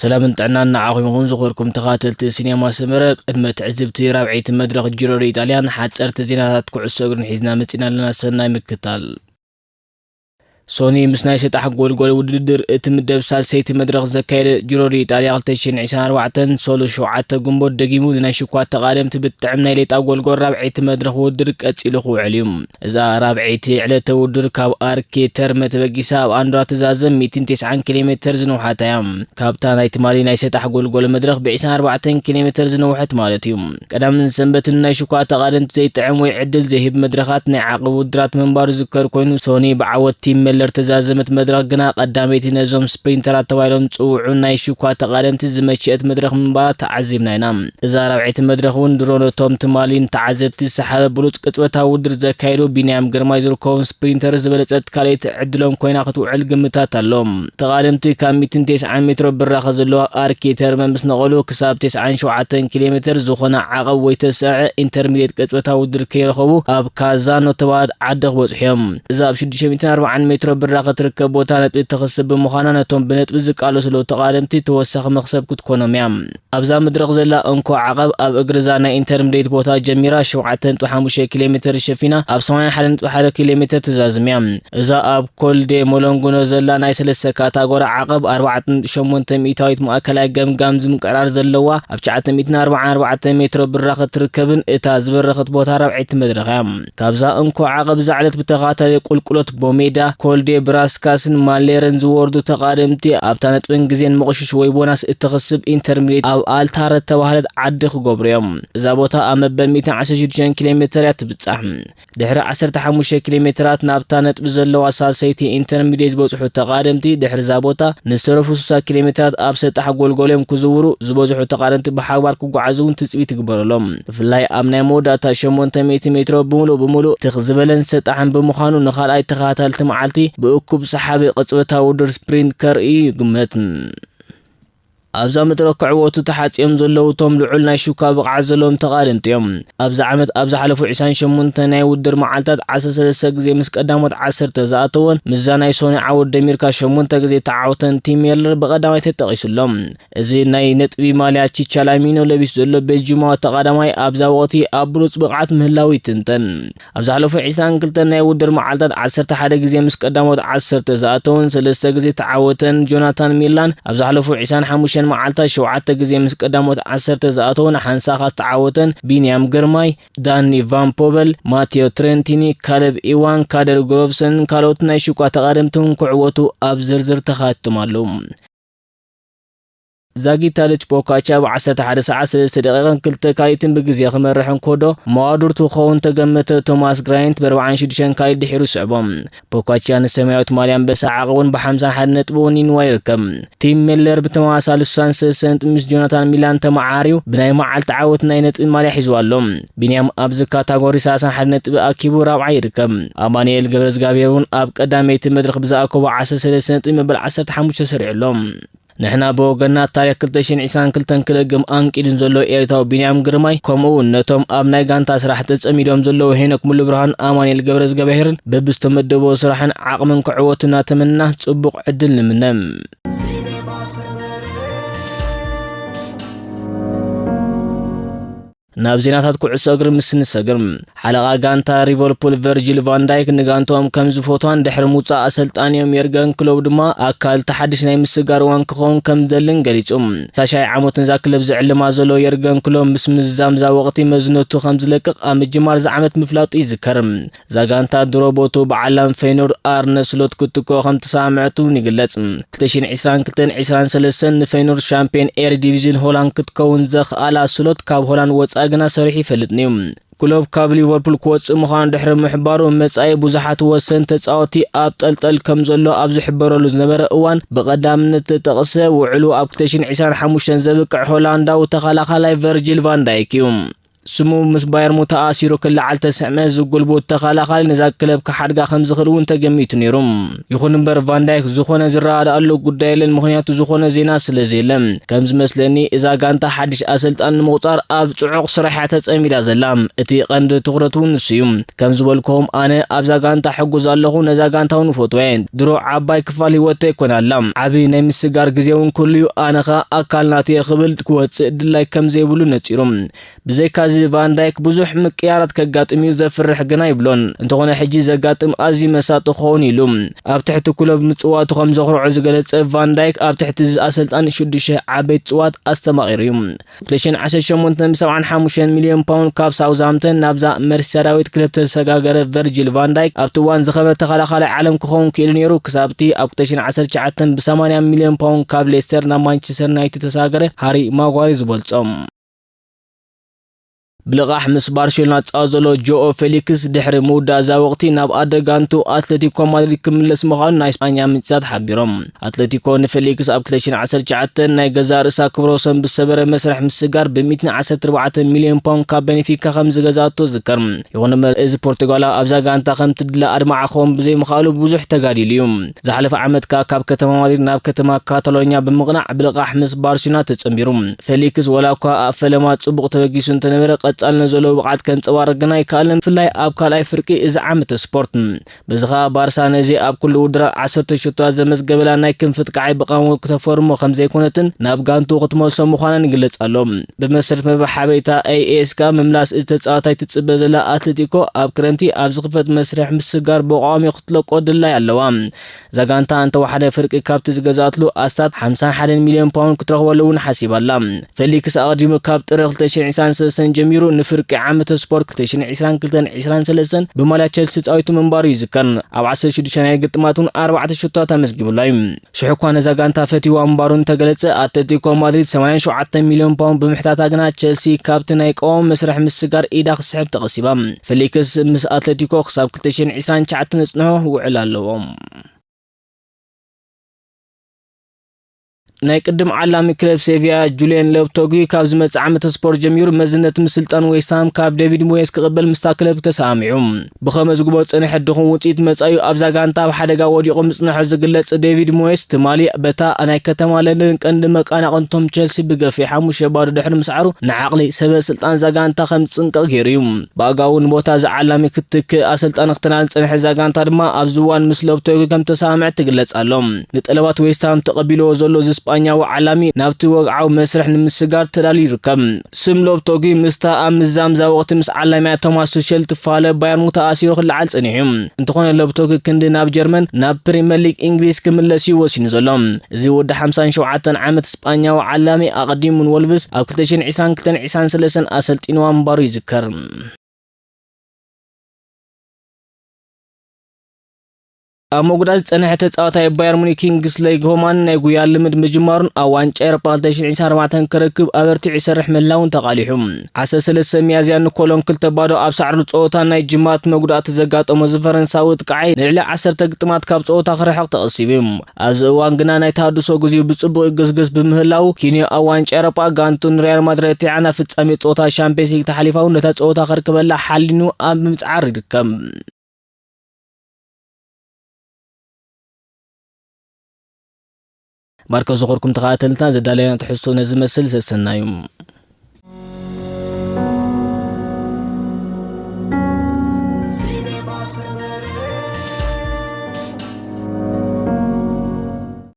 ሰላምን ጥዕናን ንዓኹም ይኹን፣ ዝኸበርኩም ተኸታተልቲ ሲኔማ ሰመረ። ቅድመ ትዕዝብቲ ራብዐይቲ መድረኽ ጂሮ ዶ ኢጣልያን ሓጸርቲ ዜናታት ኩዕሶ እግርን ሒዝና መጺና ኣለና። ሰናይ ምክታል። ሶኒ ምስ ናይ ሰጣሕ ጎልጎል ውድድር እቲ ምደብ ሳልሰይቲ መድረኽ ዘካየደ ጂሮ ዶ ኢጣልያ ክልተ ሽሕን ዕስራን ኣርባዕተን ሶሎ ሸውዓተ ግንቦት ደጊሙ ንናይ ሽኳ ተቓደምቲ ብጥዕም ናይ ሌጣ ጎልጎል ራብዐይቲ መድረኽ ውድድር ቀጺሉ ክውዕል እዩ። እዛ ራብዐይቲ ዕለተ ውድድር ካብ ኣርኬ ተርመ ተበጊሳ ኣብ ኣንዶራ ትዛዘም ሚእትን ተስዓን ኪሎ ሜተር ዝነውሓታ እያ። ካብታ ናይ ትማሊ ናይ ሰጣሕ ጎልጎል መድረኽ ብዒስራን ኣርባዕተን ኪሎ ሜተር ዝነውሐት ማለት እዩ። ቀዳምን ሰንበትን ናይ ሽኳ ተቓደምቲ ዘይጥዕም ወይ ዕድል ዘይህብ መድረኻት ናይ ዓቕብ ውድድራት ምንባሩ ዝከር ኮይኑ፣ ሶኒ ብዓወት ቲም መለር ተዛዘመት መድረኽ ግና ቀዳመይቲ ነዞም ስፕሪንተራት ተባሂሎም ዝጽውዑ ናይ ሽኳ ተቓደምቲ ዝመቸአት መድረኽ ምንባራ ተዓዚብና ኢና። እዛ ራብዐይቲ መድረኽ እውን ድሮ ነቶም ትማሊ ንተዓዘብቲ ዝሰሓበ ብሉጽ ቅጽበታዊ ውድድር ዘካየዱ ቢንያም ግርማይ ዝርከቦም ስፕሪንተር ዝበለጸት ካልኣይቲ ዕድሎም ኮይና ክትውዕል ግምታት ኣሎ። ተቓደምቲ ካብ ሚእትን ተስዓን ሜትሮ ብራኸ ዘለዋ ኣርኪ ተርመ ምስ ነቐሉ ክሳብ ተስዓን ሸውዓተን ኪሎ ሜተር ዝኾነ ዓቐብ ወይ ተስዐ ኢንተርሚዲየት ቅጽበታዊ ውድድር ከይረኸቡ ኣብ ካዛኖ ተባሃለት ዓዲ ክበጽሑ እዮም። እዛ ኣብ ሽዱሽተ ሚእትን ኣርባዓን ሜትሮ ብራኸ ትርከብ ቦታ ነጥቢ ተኽስብ ብምዃና ነቶም ብነጥቢ ዝቃለሱ ዘለዉ ተቓደምቲ ተወሳኺ መኽሰብ ክትኮኖም እያ። ኣብዛ መድረኽ ዘላ እንኮ ዓቐብ ኣብ እግሪ እዛ ናይ ኢንተርሚዲየት ቦታ ጀሚራ ሸውዓተ ነጥቢ ሓሙሽተ ኪሎ ሜተር ሸፊና ኣብ ሰማንያ ሓደ ነጥቢ ሓደ ኪሎ ሜተር ትዛዝም እያ። እዛ ኣብ ኮል ዴ ሞሎንጉኖ ዘላ ናይ ሰለስተ ካታጎሪ ዓቐብ ኣርባዕተ ነጥቢ ሸሞንተ ሚእታዊት ማእከላይ ገምጋም ዝምቅራር ዘለዋ ኣብ ትሽዓተ ሚእትን ኣርባዓን ኣርባዕተን ሜትሮ ብራኸ ትርከብን እታ ዝበረኸት ቦታ ራብዐይቲ መድረኽ እያ። ካብዛ እንኮ ዓቐብ እዛ ዕለት ብተኸታታሊ ቁልቁሎት ቦሜዳ፣ ኮል ዴ ብራስካስን ማሌርን ዝወርዱ ተቓደምቲ ኣብታ ነጥብን ግዜን መቑሽሽ ወይ ቦናስ እትኽስብ ኢንተርሚዲየት ኣብ ኣልታረ ተባህለት ዓዲ ክገብሩ እዮም። እዛ ቦታ ኣብ መበል ሚእትን ዓሰርተ ሽዱሽተን ኪሎ ሜተር እያ ትብጻሕ። ድሕሪ ዓሰርተ ሓሙሽተ ኪሎ ሜተራት ናብታ ነጥቢ ዘለዋ ሳልሰይቲ ኢንተርሚዲየት ዝበጽሑ ተቓደምቲ ድሕሪ እዛ ቦታ ንዝተረፉ ስሳ ኪሎ ሜተራት ኣብ ሰጣሕ ጎልጎል እዮም ክዝውሩ፣ ዝበዝሑ ተቓደምቲ ብሓባር ክጓዓዙ እውን ትጽቢት ይግበረሎም። ብፍላይ ኣብ ናይ መወዳእታ ሸሞንተ ሚእቲ ሜትሮ ብምሉእ ብምሉእ ትኽ ዝበለን ሰጣሕን ብምዃኑ ንኻልኣይ ተኸታተልቲ መዓልቲ ብእኩብ ሰሓቢ ቅጽበታዊ ውድድር ስፕሪንት ከርእዩ ይግመት። ኣብዛ መድረኽ ክዕወቱ ተሓጽዮም ዘለዉ እቶም ልዑል ናይ ሹካ ብቕዓት ዘለዎም ተቓደምቲ እዮም። ኣብዚ ዓመት ኣብ ዝሓለፉ ዕስራን ሸሞንተ ናይ ውድድር መዓልታት ዓሰርተ ሰለስተ ግዜ ምስ ቀዳሞት ዓሰርተ ዝኣተወን ምስዛ ናይ ሶኒ ዓወት ደሚርካ ሸሞንተ ግዜ ተዓወተን ቲም ሜለር ብቐዳማይ ተጠቒሱ ኣሎ። እዚ ናይ ነጥቢ ማልያ ቺቻላሚኖ ለቢሱ ዘሎ ቤልጂማዊ ተቓዳማይ ኣብዛ ወቕቲ ኣብ ብሉጽ ብቕዓት ምህላው ይትንተን። ኣብ ዝሓለፉ ዕስራን ክልተን ናይ ውድድር መዓልታት ዓሰርተ ሓደ ግዜ ምስ ቀዳሞት ዓሰርተ ዝኣተውን ሰለስተ ግዜ ተዓወተን ጆናታን ሚላን፣ ኣብ ዝሓለፉ ዕስራን ሓሙሽተን መዓልታት ሸውዓተ ግዜ ምስ ቀዳሞት ዓሰርተ ዝኣተውን ሓንሳኻ ዝተዓወተን ቢንያም ግርማይ፣ ዳኒ ቫን ፖበል፣ ማቴዮ ትሬንቲኒ፣ ካለብ ኢዋን፣ ካደር ግሮብሰን ካልኦት ናይ ሽኳ ተቓደምትን ክዕወቱ ኣብ ዝርዝር ተኻትቶም ኣለዉ። ዛጊታልች ፖካቻ ብ ዓሰርተ ሓደ ሰዓት ሰለስተ ደቂቕን ክልተ ካሊትን ብግዜ ክመርሕ እንከሎ፣ መዋድርቱ ክኸውን ተገመተ ቶማስ ግራይንት ብ ኣርባዓን ሽዱሽተን ካሊት ድሒሩ ይስዕቦ። ፖካቻ ንሰማያዊት ማልያ ኣንበሳ ዓቐቡን ብ ሓምሳን ሓደ ነጥቢ ወኒንዋ ይርከብ። ቲም ሜለር ብተመሳሳሊ ስሳን ሰለስተን ነጥቢ ምስ ጆናታን ሚላን ተመዓርዩ ብናይ መዓልቲ ዓወት ናይ ነጥቢ ማልያ ሒዝዋ ኣሎ። ቢንያም ኣብዚ ካታጎሪ ሰላሳን ሓደ ነጥቢ ኣኪቡ ራብዓይ ይርከብ። ኣማኑኤል ገብረዝጋብሔር እውን ኣብ ቀዳመይቲ መድረኽ ብዝኣከቦ ዓሰርተ ሰለስተ ነጥቢ መበል ዓሰርተ ሓሙሽተ ሰሪዑ ኣሎ። ንሕና ብወገንና ታሪኽ ክልተ ሽሕን ዕስራን ክልተን ክደግም ኣንቂዱን ዘሎ ኤርትራዊ ቢንያም ግርማይ፣ ከምኡ እውን ነቶም ኣብ ናይ ጋንታ ስራሕ ተጸሚዶም ዘለዉ ሄኖክ ሙሉብርሃን ኣማኑኤል ገብረዝገብሔርን በብዝተመደቦ ስራሕን ዓቕምን ክዕወቱ እናተመንና ጽቡቕ ዕድል ንምነ። ናብ ዜናታት ኩዕሶ እግሪ ምስ ንሰግር፣ ሓለቓ ጋንታ ሊቨርፑል ቨርጂል ቫን ዳይክ ንጋንትኦም ከም ዝፈትዋን ድሕሪ ምውጻእ ኣሰልጣኒኦም የርገን ክሎፕ ድማ ኣካል እቲ ሓድሽ ናይ ምስግጋር እዋን ክኸውን ከም ዝደልን ገሊጹ። ታሽዓይ ዓመቱ ነዛ ክለብ ዝዕልማ ዘሎ የርገን ክሎፕ ምስ ምዝዛም እዛ ወቕቲ መዝነቱ ከም ዝለቅቕ ኣብ ምጅማር እዚ ዓመት ምፍላጡ ይዝከር። እዛ ጋንታ ድሮ ቦቱ ብዓላም ፌይኖርድ ኣርነ ስሎት ክትትክኦ ከም ተሰማምዐት እውን ይግለጽ። ክልተ ሽሕን ዕስራን ክልተን ዕስራን ሰለስተን ንፌይኖርድ ሻምፒዮን ኤር ዲቪዝን ሆላንድ ክትከውን ዘኽኣላ ስሎት ካብ ሆላንድ ወጻኢ ግና ሰሪሑ ይፈልጥን እዩ። ክሎፕ ካብ ሊቨርፑል ክወጽእ ምዃኑ ድሕሪ ምሕባሩ፣ መጻኢ ብዙሓት ወሰንቲ ተጻወትቲ ኣብ ጠልጠል ከም ዘሎ ኣብ ዝሕበረሉ ዝነበረ እዋን፣ ብቐዳምነት ዝተጠቕሰ ውዕሉ ኣብ ክልተ ሽሕን ዕስራን ሓሙሽተን ዘብቅዕ ሆላንዳዊ ተኸላኻላይ ቨርጂል ቫን ዳይክ እዩ። ስሙ ምስ ባየር ሙኒክ ተኣሲሩ ክለዓል ተሰዕመ ዝጉልቡት ተኸላኻሊ ነዛ ክለብ ክሓድጋ ከም ዝኽእል እውን ተገሚቱ ነይሩ። ይኹን እምበር ቫንዳይክ ዝኾነ ዝረኣዳኣሉ ጉዳይ የለን፣ ምኽንያቱ ዝኾነ ዜና ስለ ዘየለ። ከም ዝመስለኒ እዛ ጋንታ ሓድሽ ኣሰልጣኒ ንምቑጻር ኣብ ጽዑቕ ስራሕ እያ ተጸሚዳ ዘላ። እቲ ቀንዲ ትኹረት እውን ንሱ እዩ። ከም ዝበልኩኹም ኣነ ኣብዛ ጋንታ ሕጉዝ ኣለኹ፣ ነዛ ጋንታ እውን እፈትዋ እየ። ድሮ ዓባይ ክፋል ህይወተይ ኮና ኣላ። ዓቢ ናይ ምስጋር ግዜ እውን ክህሉ እዩ፣ ኣነ ኸኣ ኣካል ናተይ እየ ክብል ክወጽእ ድላይ ከም ዘይብሉ ነጺሩ። ብዘይካዚ ቫንዳይክ ብዙሕ ምቅያራት ከጋጥም እዩ፣ ዘፍርሕ ግና ይብሎን። እንተኾነ ሕጂ ዘጋጥም ኣዝዩ መሳጢ ክኸውን ኢሉ። ኣብ ትሕቲ ክለብ ምጽዋቱ ከም ዘኹርዖ ዝገለጸ ቫንዳይክ ኣብ ትሕቲ እዚ ኣሰልጣኒ ሽዱሽተ ዓበይቲ ጽዋት ኣስተማቒሩ እዩ። ክልተ ሽሕን ዓሰርተ ሸሞንተን ብ ሰብዓን ሓሙሽተን ሚልዮን ፓውንድ ካብ ሳውዝሃምፕተን ናብዛ መርሲሳይዳዊት ክለብ ተሰጋገረ ቨርጂል ቫንዳይክ ኣብቲ እዋን ዝኸበረ ተኸላኻላይ ዓለም ክኸውን ክኢሉ ነይሩ። ክሳብቲ ኣብ ክልተ ሽሕን ዓሰርተ ትሽዓተን ብ ሰማንያ ሚልዮን ፓውንድ ካብ ሌስተር ናብ ማንቸስተር ዩናይትድ ተሰጋገረ ሃሪ ማጓሪ ዝበልጾም። ብልቓሕ ምስ ባርሴሎና ዝጻወት ዘሎ ጆኦ ፌሊክስ ድሕሪ ምውዳእ እዛ ወቕቲ ናብ ኣደ ጋንቱ ኣትሌቲኮ ማድሪድ ክምለስ ምዃኑ ናይ ስጳኛ ምንጭታት ሓቢሮም። ኣትሌቲኮ ንፌሊክስ ኣብ ክልተ ሽሕን ዓሰርተ ትሽዓተን ናይ ገዛእ ርእሳ ክብረ ወሰን ብዝሰበረ መስርሕ ምስጋር ብ ሚእትን ዓሰርተ ኣርባዕተን ሚልዮን ፓውንድ ካብ ቤኔፊካ ከም ዝገዛቶ ዝዝከር። ይኹን እምበር እዚ ፖርቱጋላዊ ኣብዛ ጋንታ ከም ትድለ ኣድማዒ ክኸውን ብዘይምኽኣሉ ብዙሕ ተጋዲሉ እዩ። ዝሓለፈ ዓመት ከኣ ካብ ከተማ ማድሪድ ናብ ከተማ ካታሎኛ ብምቕናዕ ብልቓሕ ምስ ባርሴሎና ተጸንቢሩ። ፌሊክስ ወላ እኳ ኣብ ፈለማ ጽቡቕ ተበጊሱ እንተነበረ፣ ቀጻልነት ዘለዎ ብቕዓት ከንጸባርቕ ግን ኣይከኣለን፣ ብፍላይ ኣብ ካልኣይ ፍርቂ እዚ ዓመተ ስፖርት። በዚ ኸኣ ባርሳ ነዚ ኣብ ኩሉ ውድድራት ዓሰርተ ሽቶታት ዘመዝገበላ ናይ ክንፊ ኣጥቃዓይ ብቐንኡ ክተፈርሞ ከም ዘይኮነትን ናብ ጋንቱ ክትመልሶ ምዃናን ይግለጽ ኣሎ። ብመሰረት መርበብ ሓበሬታ ኤ ኤ ኤስ ከኣ ምምላስ እዚ ተጻዋታይ ትጽበ ዘላ ኣትሌቲኮ ኣብ ክረምቲ ኣብ ዝኽፈት መስርሕ ምስጋር ብቋሚ ክትለቆ ድላይ ኣለዋ። እዛ ጋንታ እንተወሓደ ፍርቂ ካብቲ ዝገዛትሉ ኣስታት ሓምሳን ሓደን ሚልዮን ፓውንድ ክትረኽበሉ እውን ሓሲባ ኣላ። ፌሊክስ ኣቐዲሙ ካብ ጥሪ ክልተ ሽሕን ዕስራን ሰለስተን ጀሚሩ ንፍርቂ ዓመተ ስፖርት ክልተ ሽሕን ዕስራን ክልተን ዕስራን ሰለስተን ብማልያ ቸልሲ ተጻዊቱ ምንባሩ ይዝከር። ኣብ ዓሰርተ ሽዱሽተ ናይ ግጥማት እውን ኣርባዕተ ሽቶታት ኣመዝጊቡላ እዩ። ሽሕ እኳ ነዛ ጋንታ ፈትይዋ ምንባሩ እንተገለጸ፣ ኣትሌቲኮ ማድሪድ ሰማንያን ሸውዓተን ሚልዮን ፓውንድ ብምሕታታ ግና ቸልሲ ካብቲ ናይ ቀዋሚ መስርሕ ምስጋር ኢዳ ክስሕብ ተቐሲባ። ፌሊክስ ምስ ኣትሌቲኮ ክሳብ ክልተ ሽሕን ዕስራን ትሽዓተን ዝጽንሖ ውዕል ኣለዎ። ናይ ቅድም ዓላሚ ክለብ ሴቪያ ጁልየን ሎፕቶጊ ካብ ዝመጽእ ዓመተ ስፖርት ጀሚሩ መዝነት ምስልጣን ዌስትሃም ካብ ዴቪድ ሞየስ ክቕበል ምስታ ክለብ ተሰማሚዑ። ብኸመዝግቦ ዝጸንሐ ድኹም ውጽኢት መጻኢኡ ኣብዛ ጋንታ ኣብ ሓደጋ ወዲቑ ምጽንሖ ዝግለጽ ዴቪድ ሞየስ ትማሊ በታ ናይ ከተማ ለንደን ቀንዲ መቃናቕንቶም ቸልሲ ብገፊ ሓሙሽተ ባዶ ድሕሪ ምስዓሩ ንዓቕሊ ሰበ ስልጣን እዛ ጋንታ ከም ዝጽንቀቕ ገይሩ እዩ። ብኣጋኡ ንቦታ እዚ ዓላሚ ክትክእ ኣሰልጣኒ ክተናን ዝጸንሐ እዛ ጋንታ ድማ ኣብዚ እዋን ምስ ሎፕቶጊ ከም ተሰማምዐ ትግለጽ ኣሎ። ንጠለባት ዌስትሃም ተቐቢልዎ ዘሎ እዚ ስጳኛዊ ዓላሚ ናብቲ ወግዓዊ መስርሕ ንምስጋር ተዳልዩ ይርከብ። ስም ሎፕቶጊ ምስታ ኣብ ምዛም እዛ ወቕቲ ምስ ዓላሚያ ቶማስ ቱሸል ትፋለ ባየር ሙኒክ ተኣሲሩ ክለዓል ጸኒሑ እዩ። እንተኾነ ሎፕቶጊ ክንዲ ናብ ጀርመን ናብ ፕሪምየር ሊግ እንግሊዝ ክምለስ እዩ ወሲኑ ዘሎ። እዚ ወዲ ሓምሳን ሸውዓተን ዓመት ስጳኛዊ ዓላሚ ኣቐዲሙ ንወልቭስ ኣብ ክልተ ሽሕን ዕስራን ክልተን ዕስራን ሰለስተን ኣሰልጢንዋ ምንባሩ ይዝከር። ኣብ መጉዳእቲ ዝጸንሐ ተጻዋታይ ባየር ሙኒክ ኪንግስለይ ኮማን ናይ ጉያ ልምድ ምጅማሩን ኣብ ዋንጫ ኤሮፓ ክልተ ሽሕን ዕስራን ኣርባዕተን ክርክብ ኣበርቲዑ ይሰርሕ ምህላውን ተቓሊሑ። ዓሰርተ ሰለስተ ሚያዝያ ንኮሎን ክልተ ባዶ ኣብ ሳዕሪ ጸወታ ናይ ጅማት መጉዳእቲ ዘጋጠሞ እዚ ፈረንሳዊ ኣጥቃዓይ ንልዕሊ ዓሰርተ ግጥማት ካብ ጸወታ ክርሕቕ ተቐሲቡ እዩ። ኣብዚ እዋን ግና ናይ ተሃድሶ ግዜኡ ብጽቡቕ ይግስግስ ብምህላዉ፣ ኪንዮ ኣብ ዋንጫ ኤውሮጳ ጋንቱ ንሪያል ማድሪድ ኣጥቂዓ ናብ ፍጻሜ ጸወታ ሻምፒየንስ ሊግ ተሓሊፋ እውን ነታ ጸወታ ከርክበላ ሓሊኑ ኣብ ምጽዓር ይርከብ። ማርከ ዝኸርኩም ተኸታተልትና ዘዳለና ትሕዝቶ ነዚ መስል ሰሰናዩ።